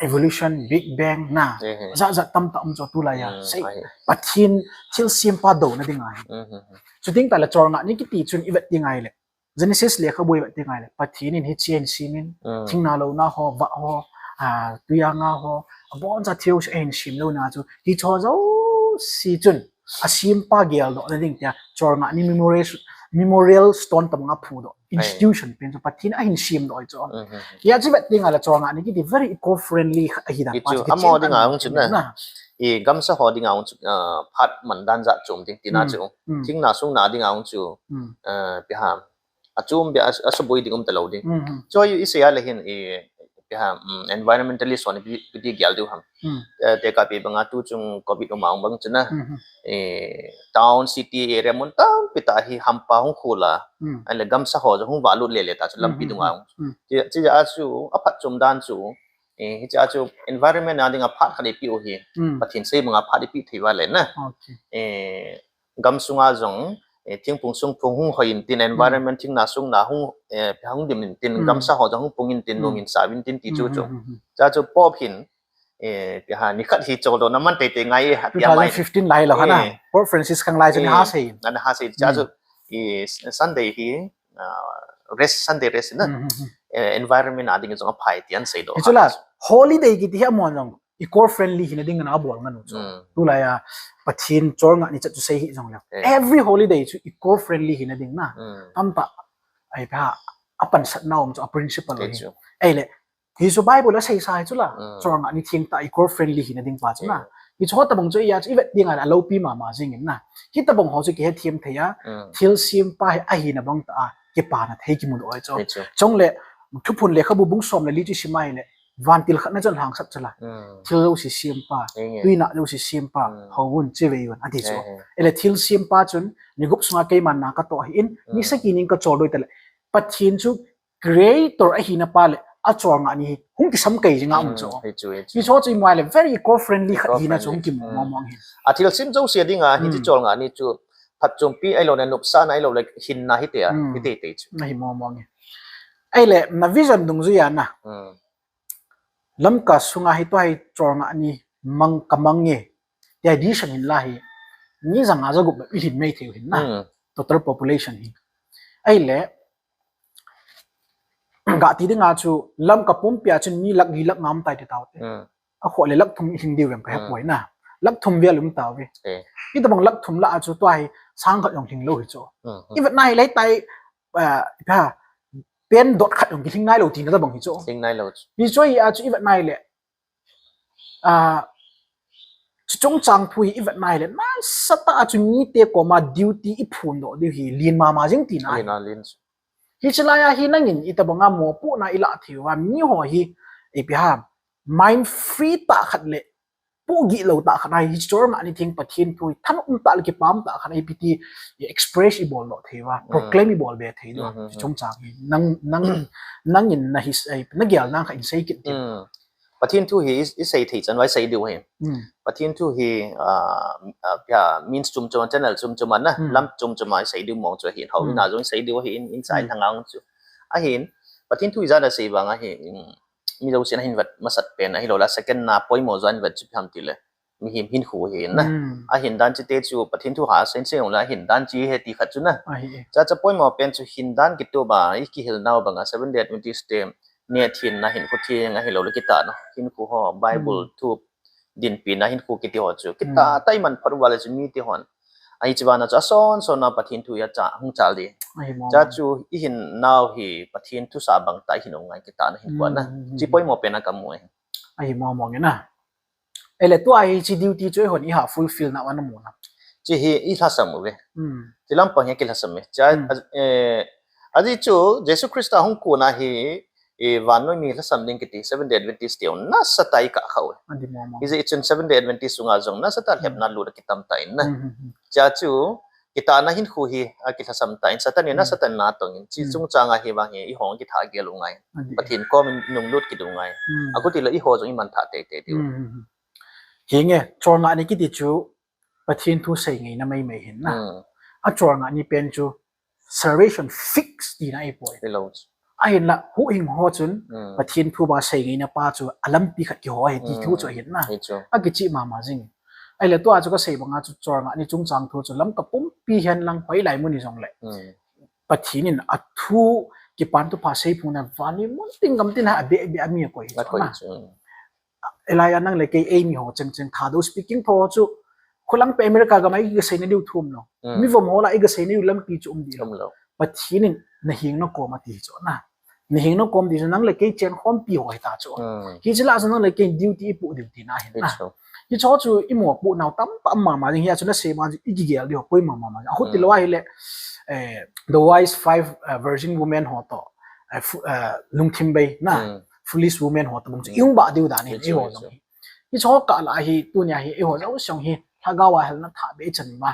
Evolution, Big Bang na. Jat jat tamtah um chu tulai a. Sei, Pathen thilsem pa douna ding ahi. Chu ding tah le cholngah ni kiti chun i vet ding ahile. Genesis lekhabu i vet ding ahile. Pathen in hichi ahin sem in. Thingna louna ho, vah ho, ah, tui a nga ho. Abon cha thil ahin sem louna chu. Hicho jouse chun. Asem pa geldoh na ding tia. Cholngah ni memorial, memorial stone tabang a phudoh. Institution pen chu Pathen ahin semdoh chu. Hia chu vet ding ahile cholngah ni kiti very eco-friendly ahi dan pa chu. Amo ding a hung chu na. I gamsa ho ding a hung chu, ah, phat man dan jat chom ding tina chu. Thingna sungna ding a hung chu. Ah, ipi ham. Achom bia a, asuboi ding um talou ding. Chu i sei a le hin i, ipi ham, mm, environmentalist hon ipi, ipi ti gel diu ham. Eh, tekah pi banga tu chung covid um a um bang chu na. Eh, town city area mun tampi tah hi hampa hung khol a. Ahile gamsa ho jong hung valut lele ta chu lampi dung a hung. Chi, chi a chu aphatchom dan chu. Eh, hichi a chu environment a ding a phat khat ipi u hi. Pathen sei banga phat ipi thei va le na. Eh, gam sunga jong, eh, thingphung sungphung hung hoi in tin environment thingna sungna hung, eh, hung dim in tin gamsa ho jong hung pung in tin nung in sa vin tin ti chu chu. Cha chu Pope hin, eh, ipi ham ni khat hi choldoh na man teitei ngai ha tia mai. Two thousand fifteen lai lo hana. Pope Francis kang lai chu ni ha sei. Ana ha sei cha chu, eh, Sunday hi, ah, rest, Sunday rest na. Eh, environment a ding jong aphai ti ahin seidoh. Hichu la, holiday kiti hi amon jong eco-friendly hina ding ana bol ngan u chu. Tulai a Pathen cholngah ni chat chu sei hi jong le. Every holiday chu eco-friendly hina ding na. Tamtah. Ahi pa, apansatna um chu a principle hi. Ahile, hi chu Bible a seisa hi chu la. Cholngah ni thengtah eco-friendly hina ding pa chu na. Hichu ho tabang chu i a chu i vet ding ahile alopi mama jing in na. Hitabang ho chu kihethem thei a. Thilsem pa hi ahina bang tah a kipana thei kimu doh chu. Chule, Thuphon lekhabu bung som le li chu i sim ahile. Vantil khat na chun lhangsap chu la. Thil jouse sempa, tuinah jouse sempa, houbung chevei un, ati chu. Ahile thil sempa chun, ni gup sunga keiman na katoh ahin, ni sagi nin kacholdo tale. Pathen chu creator ahina pa le, acholngah ni hi, hung kisam kei jing a um chu. Hichu, hichu. Hichu chu i mu ahile, very eco-friendly khat hina chu hung kimu mong mong hi. A thil sem jouse dinga, hiche cholngah ni chu, phatchompi ahilou le, nopsahna ahilou le, hinna hite a, hite te chu. Ahi mong mong hi. Ahile, na vision dungjuia na. Lamka sunga hi tua hi cholngah ni mang kamang e. Tia decision hin la hi. Ni janga jagup bep i hin mai thei u hin na. Total population hi. Ahile. Gah ti dinga chu Lamka pumpi a chun mi lakh li lakh nga um tai ti tau te. Hmm. Akhoh le lakh thum hing diu vem ka he Hmm. poi na. Lakh thum vel um tau ve. Eh. Hitobang lakh thum lah a chu tua hi sang khat jong hing lou hi chu. Hmm, hmm. I vet na hi le tai, ah, ha, pen dot khat jong kihing nai lou tina tobang hi chu. Hing nai lou chu. Hi chu hi a chu i vet na hi le. Ah, chu chungchang thu hi i vet na hi le. Nasatah a chu mite koma duty i phondoh diu hi lien mama jing tina hi. Lien a lien chu. Hiche lai a hi nangin itobanga mopohna i lah thei uva, mi ho hi, ipi ham, mind free tah khat le pohgih lou tah khat a hi, hiche Cholngah ni theng Pathen thu hi thanom tah le kipah tah khat a hi, ipi ti, i express i bol lou thei uva, Mm. proclaim i bol be thei diu, Mm, mm, chu mm. chungchang hi. Nang, nang, nangin na his, eh, na gel nang kha in sei kit diu. Mm. Pathen thu hi i, i sei thei chan uva i sei diu ahi. Mm. Pathen thu hi, ah, ah, ya, means chom chom, channel chom chom a na, Mm. lam chom chom a i sei diu mong chu ahin, hou Mm. ina jong i sei diu ahin, in sa in Mm. hang ang chu. Ahin, Pathen thu i jana sei vang ahi, mm, mi jousen ahin vet masat pen, ahilou le second na poimo jou in vet chu ipi ham ti le. Mihem hinkho ahin na. Mm. Ahin dan chite chu Pathen thu ha sei sei jong le ahin dan chi he ti khat chu na. Ahi e. Cha cha poimo pen chu hin dan kitup a, i kihil nau banga Seventh Day Adventist te, neh thenna hinkho theng ahilou le kitahna hinkho ho, Bible Mm. thup, dinpina hinkho kiti ho chu. Kitah Mm. tah i man phat uva le chu mite hon. Ahi chu vana chu ason son a Pathen thu i a cha, hung chal di. Ahi mo Cha mo. chu i hin nau hi Pathen thusah bang tah i hin u ngai kitahna hinkho a na. Mm, mm, mm, Chi mm. poimo pen a ka mu e. Ahi mo mo nge na. Ele tua hi chi duty chu i hon i ha fulfill na uva na mu na. Chi hi i lhasam uve. Mm. Chi lampang hi ki lhasam e. Cha, Mm. a, eh, ajeh chu Jesu Christa hung kon a hi, eh, vannoi mi lhasam ding kiti Seventh Day Adventist te nasatah i kah kha uve. Adi mo mo. Hijeh chun Seventh Day Adventist sunga jong nasatah Mm. lhepna lut a kitam tan na. Mm, mm, mm. Cha chu kitahna hinkho hi a ki lhasam tan, Satan in Mm. nasatah in na tong in. Chi Mm. chungchang a hi vang hi i hung kithah gel u ngai. Adi. Pathen kom in nunglut kit u ngai. Mm. Akhuti le i ho jong i man thah tei tei diu. Mm, mm, mm. Hinge, Cholngah ni kiti chu Pathen thu sei ngaina mai mai hin na. Mm. A Cholngah ni pen chu salvation fix tina ahi poi. Hello. Ahin la, huhhing ho chun, Mm. Pathen thu ba sei ngaina pa chu a lampi khat kiho ahi ti Mm. thu chu ahin na. Hi chu. A kichih mama jing. Ahile tua chu ka sei banga chu Cholngah ni chungchang thu chu Lamka pumpi hen lang hoilai mun hi jong le. Mm. Pathen in a thu kipan thupha sei phung na vannoi mun tin gam tin a beh beh a mi a koi hi A chu koi na. chu. Elai a nang le kei eimi ho cheng cheng Thadou speaking tho chu. Khulang pe America gam a i ga sei na diu thum no. Mm. Mi vom ho la i ga sei na diu lampi chu um di lo. Um lo. Pathen in na hing na kom a ti chu na. Na hing na kom ti chu nang le kei chen khompi ho hi ta chu. Mm. Hiche lah chu nang le kei duty i pu duty na hin Hi na. chu. Hiche ho chu i mopoh nau tamtah mama jing hi a chu na sei ma chu i kigel diu poi mama ma. Akhuti Mm. lo ahile, eh, the wise five, eh, virgin women ho to. Eh, fu-, eh, lungthim bei na. Mm. Foolish women ho to bang chu Mm. i hung bah diu dan hi Hi i chu, ho hi jong chu. hi. Hiche ho kah lah hi, tunia hi, i ho jong siang hi, lhagao a helna thah be i chan ma.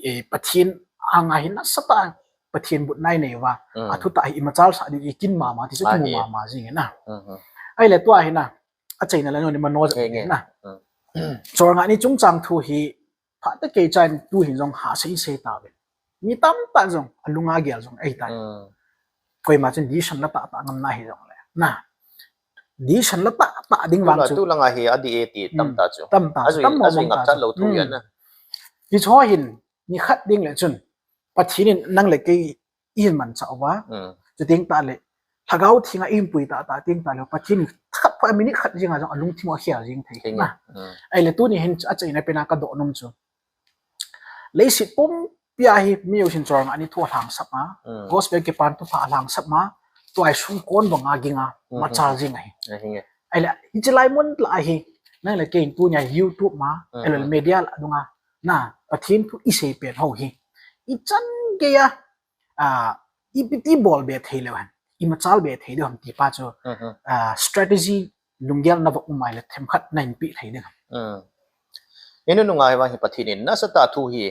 Eh, Pathen anga hi nasatah, Pathen but nai nei uva. Mm. A thutah hi i machal sah diu i kin mama, ti chu Ahi. kimu mama jing na. Mhm. Ahile tua hi na, a chaina la no ni mano Nge, nge. na. Mm. Cholngah ni chungchang thu hi, phat te kei chan tu hin jong ha sei sei ta ve. Mi tamtah jong, a lunga gel jong ei tai. Mm. Koima chun decision la tah tah ngam na hi jong le. Na. Decision la tah tah ding vang Tula, chu. tu langa hi a di e ti tam Mm. ta chu. Tam ta chu, Azui, tam mo azui mong ngap ta chat chu. lo thu Mm. yan na. Hiche ho hin, ni khat ding le chun. Pathen in nang le kei i hin manchah uva. Mm. Chu teng tah le. Lhagao thenga i hin pui tah tah teng tah le. Pathen in khat pha minute khat jing a jong a lungthim a khel jing thei. Thei Na. nge. Mm. Ahile tuni hin a chaina pen a ka doh nom chu. Leiset pumpi a hi mi jousen Cholngah ni thu a lhangsap ma. Mm. Gospel kipan thupha a lhangsap ma. Tua hi sung kon banga ging a. Mm, Machal mm, jing ahi. Ahi nge. Ahile, hiche lai mun lah a hi. Nang le kei in tunia YouTube ma. Mm, Ahilou le mm. media lah dunga. Na, Pathen thu i sei pen ho hi. I chan gei a. Ah, i pi ti bol be thei leu hen. I machal be thei leu hen ti pa chu. Mm, mm. Ah, strategy lunggel na va um ahile themkhat na in pi thei ding. Mm. Hinu nunga hi vang hi Pathen in nasatah thu hi,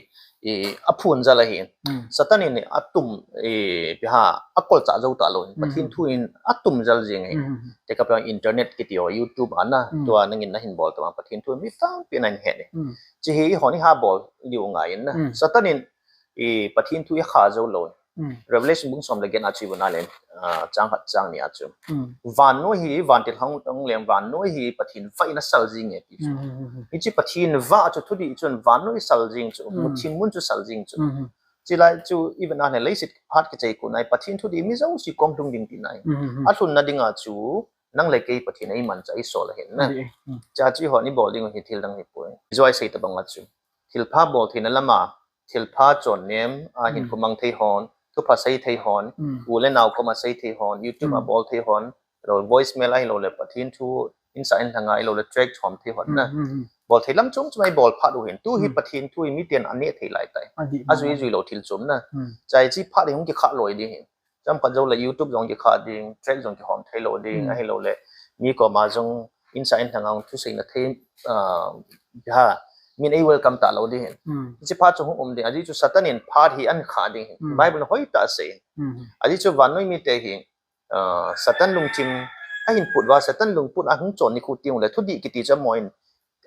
i, a phun jal ahi. Mm. Satan in a tum, i, pi ha, a kolchah jou ta lou. Mm. Pathen thu in a tum jal jing ahi. Mm. Te ka pa internet kiti ho, YouTube a na, Mm. tua nangin na hin bol ta vang Pathen thu mi tampi na in he ni. Mm. Chi hi i hon i ha bol liu ngai in na. Mm. Satan in, i, Pathen thu i kha jou lou. Mm. Revelation bung som le get a chu i vet na le, ah, chang khat chang ni a chu. Mm. Vannoi hi, vantil hung, hung leng vannoi hi Pathen vah in a sal jing e ti chu. Mm, mm, mm, mm. Hiche Pathen vah chu thudih chun vannoi sal jing chu, Mm. muthim mun chu sal jing chu. Mm, mm. Chulai chu even a ne leiset phat kichai kon a hi Pathen thu dih mi jouse kom lhung ding tina ahi. Alhunna dinga chu nang le kei Pathen in eimanchah eisol ahin na. Chua chu eiho ibol ding u hi thil dang hipoi. Ijou a isei tabang a chu thilpha bol theina lama, thilpha chonnem a hinkho mang thei hon, thupha sei thei hon, u le nao koma sei thei hon, YouTube a bol thei hon, lo voicemail ahilou le Pathen thu insah inlhanga ahilou le tract chom thei hon na. Bol thei lam chom chom a ibol phat u hin. Tu hi Pathen thu hi miten aneh thei lai tai. Ajui jui lou thil chom na. Chua hiche phat hi hung kikhah loi ding hi. Chomkhat jou le YouTube jong kikhah ding, tract jong kihom thei lou ding, ahilou le mi koma jong insah inlhanga hung thuseina thei, ha, min ei welcome talou ding hi. Hiche phat chu hung um ding. Ajeh chu Satan in phat hi ahin khah ding hi. Bible in hoitah asei. Ajeh chu vannoi mite hi Satan lungthim ahin put uva, Satan lungput ahung chon nikho teng le thudih kiti chu amahon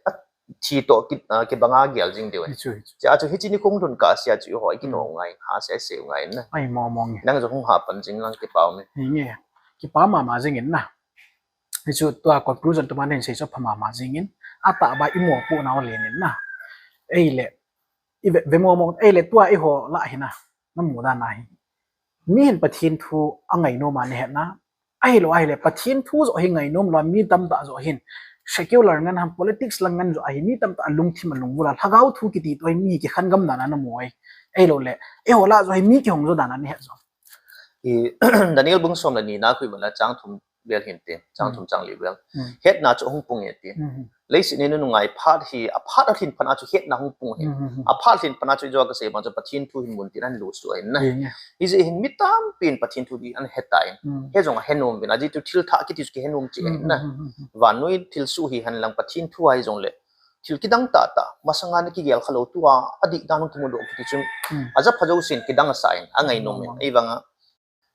athi toh kibanga gel jing diu ahi. Chua chu hiche nikho hung lhun kah sea chu eiho ikinou ngai, ha se sei u ngai na. Nang jong hung ha pan jing lang kipa ume. Kipa mama jing in na. Hichu tua conclusion tuman hin sei chu apha mama jing in. Atahbeh imopohnau len in na. Eile, ive, ve momo, eile tua eiho lah hi na. Namu dan a hi. Mi hin Pathen thu angainom a nahet na. Ahilou ahile Pathen thu joh hi ngainom lou a mi tamtah joh hin secular ngen ham politics lang ngen joh ahi mi tamtah lungthim alungvul a lhagao thu kiti toh hi mi kikhen gam dan a namu ahi. Ahilou le eiho lah joh hi mi kihong jo dan a nahet jo. Daniel bung som le ni na khu ivet le chang thum vel hin ti, chang thum chang li vel. Hetna chu ahung pung e ti. Leiset hi nunung a phat hi, aphat alhin phat a chu hetna hung pung hi. Aphat alhin phat a chu ijou a kasei bang chu Pathen thu hin mun tin ahin lusuh ahi na. Hijeh hin mi tampin Pathen thu dih ahin he tan. He jong ahe nom uvin, ajeh chu thil thah kiti chu kihe nom cheh ahi na. Vannoi thilsoh hihen lang Pathen thu ahi jong le thil kidang tahtah, masanga ana kigel khalou tua adih dan hung kimudoh kiti chun ajapha jousen kidang asah in, angainom in, ahivanga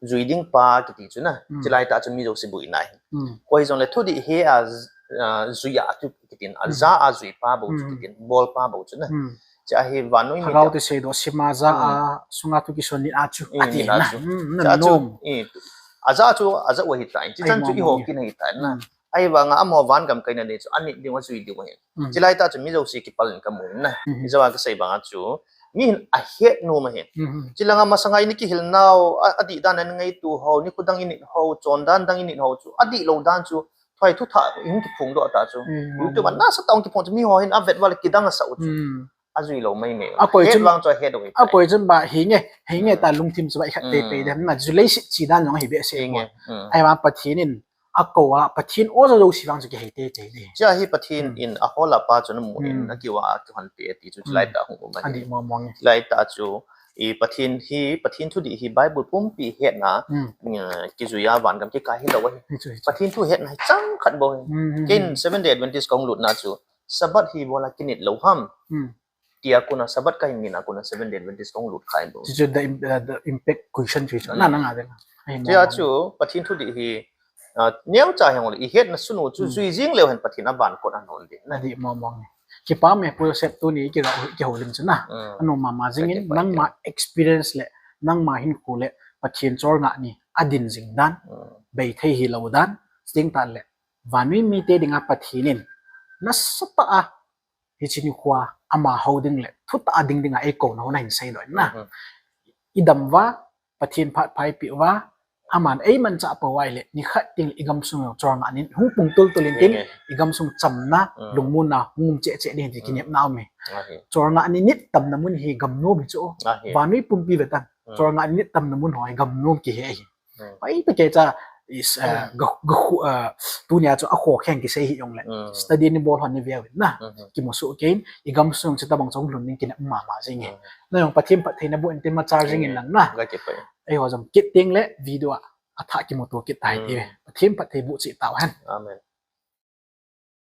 jui ding pa kiti chu na, chulai tah chu mi jouse boina ahi. Koi jong le thudih he a, jui a chu kitin, aja a jui pa bou chu kitin, bol pa bou chu na. Chua hi vannoi mi lhagao te seidoh sima ja a, sunga thu kison nit a chu, ati na. Aja chu, aja u ahitai. Chuchan chu eiho kin ahitai na. Ahivanga amaho vangam kaina ni chu anit diu ajui diu ahi. Chulai tah chu mi jouse kipal in kamu in na. Ijou a kasei banga chu mi hin ahet nom ahi. Chulanga masanga ina kihil nau, adih dan a ingaito ho, nikho dang init ho, chondan dang init ho chu adih lou dan chu thoi thu thah ihung kiphongdoh tah chu YouTube a nasatah hung kiphong chu miho hin avet uva le kidang asah u chu ajui lou maimai. Akoi chun, akoi chun ba hinge, hinge ta lungthim chu ba ikhat teitei dem na, chu leiset che dan jong ahi behseh. Ahivang Pathen in akou a, Pathen o jouse vang chu kihei teitei de. Chua hi Pathen in ahol a pa chu namu in, akiva a kihonpeh ti chu chulai tah hung um ahi. Chulai tah chu Pathen hi, Pathen thudih hi Bible pumpi hetna kijui a vangam kikai hilou ahi. Pathen thu hetna hi chang khat bou ahi. Ken Seventh Day Adventist kahung lutna chu Sabbath hi ibola kinit lou ham tia kona Sabbath kahin nit a kona Seventh Day Adventist kahung lut kha in bou. Chuchu the impact question chu chu na nanga de. Chua chu Pathen thudih hi neocha hijongle ihetna sunu chu jui jing leu hen Pathen a van kot ahin hon ding. Adih mong mong. Kipa me Pu Joseph tuni kihoulim chu na. Anom mama jingin nangma experience le nangma hinkho le Pathen cholngah ni adin jing dan, beithei hilou dan, chuteng tah le vannoi mite dinga Pathen in nasatah a hiche nikhoa amaho ding le thutah a ding dinga eikouna hon ahin seidoh in na. Idam uva, Pathen phat pha eipeh uva, aman eimanchah pou ahile nikhat teng le igamsung jong cholngah ni hung pung tultul intin, igamsung chamna, lungmonna hung um cheh cheh ding ti kinepna aume. Cholngah ni nit tamna mun hi gamnom hi chu. Vannoi pumpi vetan, cholngah ni nit tamna mun ho hi gamnom kihe ahi. Pai ta kei cha is, tunia chu akhokheng kisei hijongle study nibol hon niveuvin na. Kimusoh kei in, igamsung chu tobang chu hung lhun ding kinep mama jing e. Nang jong Pathen phatthei naboh intin machal jingin lang na. Eiho jong kit teng le video a athah kimuto kit tai ti. Pathen phatthei boh cheh tauhen. Amen.